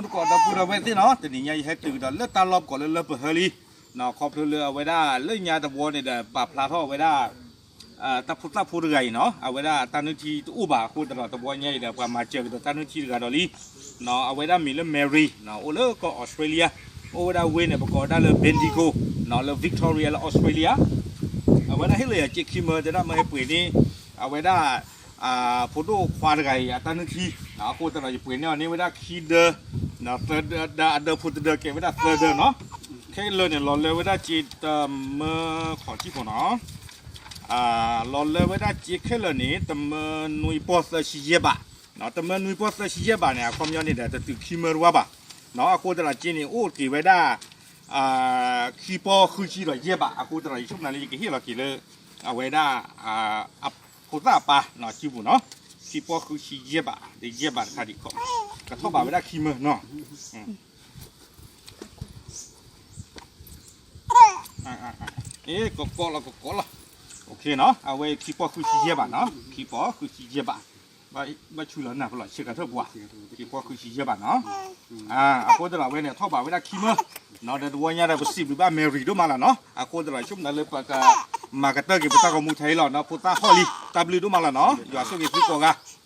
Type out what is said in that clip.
တကိးဒီပုၢ်ဒီဝဲၢ်သ့ၣ်နီၤ, တနံၤညါယဟဲတုၤကဒီးလၢတၢ်လီၢ်ပကိးလၢလၢပဟၢလံ, ခီဖျိလၢအဝဲဒၣ်လၢညါတဝီန့ၣ်ဒီး ပာ်ဖျါထီၣ်အဝဲဒၣ် တၢ်ဖိသၣ်ဖိတဂၤအံၤနီၤ, အဝဲဒၣ်တၢ်နုၢ်ထံတအိၣ်ဘၣ်အဃိသတးဒီး တဝီညါအံၤဒီး ပှၤမၤစၢၤကဒီးတၢ်နုၢ်ထံတဂၤဒီးလံ. အဝဲဒၣ်မံၤလၢ Mary နီၤ, အိၣ်လၢကီၢ် Australia, အိၣ်ဝဲဒၣ်ဝ့ၢ်န့ၣ် ပကိးဝဲဒၣ်လၢ Bendigo နီၤ, လၢ Victoria လၢ Australia. အဝဲဒၣ်ဟ့ၣ်လီၤယၤစ့ခံမၢ တဲဒၣ်မၢဟဲပှ့ၤန့ၢ် အဝဲဒၣ် ဖိဒိၣ်ခွါတဂၤအံၤအတၢ်နုၢ်ထံ, အဃိသတးဒီး ယပှ့ၤန့ၢ်အီၤန့ၢ်ဝဲဒၣ်ခံဒၢ, သၢဒၢ, အဒၢဖိတဒၢကဲဝဲဒၣ်သၢဒၢနီၤ. ခဲလၢာ်န့ၣ် လီၤလၢဝဲဒၣ်စ့တမၢ ခီၣ်ထံၣ်ဖိနီၤ, လီၤလၢဝဲဒၣ်စ့ခဲလၢာ်န့ၣ် တမၢနွံပီၢ်သၢဆံယဲၢ်ဘး, တမၢနွံပီၢ်သၢဆံယဲၢ်ဘးန့ၣ် အခီပညီန့ၣ်ဒီး တတုၤခံမၢတဝါဘၣ်. အဃိသတးဒီးစ့န့ၣ် အိၣ်တ့ၢ်ဝဲဒၣ် ခံပီၢ်ဃုဆံဒီးယဲၢ်ဘး, အဃိသတးဒီး ယဆိကမိၣ်လၢယကဟ့ၣ်လီၤက့ၤလၢ အဝဲဒၣ် အဖိသၣ်အပၢ်နီၤ, စုပူၤနီၤ, ခံပီၢ်ဃုဆံယဲၢ်ဘး, ဒီးယဲၢ်ဘးတခါဒံး, ကထီၣ်ဘးဝဲဒၣ်ခံမၢနီၤ. ကကိးလီၤ ကကိးလီၤ, အဝဲခံပီၢ်ဃုဆံယဲၢ်ဘးနီၤ, ခံပီၢ်ဃုဆံယဲၢ်ဘးနီၤ, ဘၣ်ဆူလီၤနၢ်ပလီၢ်ဆ့ကၤထၢၣ်ပှၤ, ခံပီၢ်ဃုဆံယဲၢ်ဘးနီၤ. အဃိသတးဒီး အဝဲန့ၣ်ထီၣ်ဘးဝဲဒၣ်ခံမၢနီၤ, ဒီးတဝီညါဒီး ပစံးဘျုးဘၣ် Mary ဒိၣ်မးလီၤနီၤ. အဃိသတးဒီး ဆိကမိၣ်လၢပကမၤကတၢၢ်က့ၤပတၢ်ဂီၤမူထဲအံၤလီၤနီၤ, ဖိသၣ်ဟီၣ်လံ, တၢ်ဘျုးဒိၣ်မးလီၤနီၤ, ယွၤဆိၣ်ဂ့ၤသုကိးဂၤ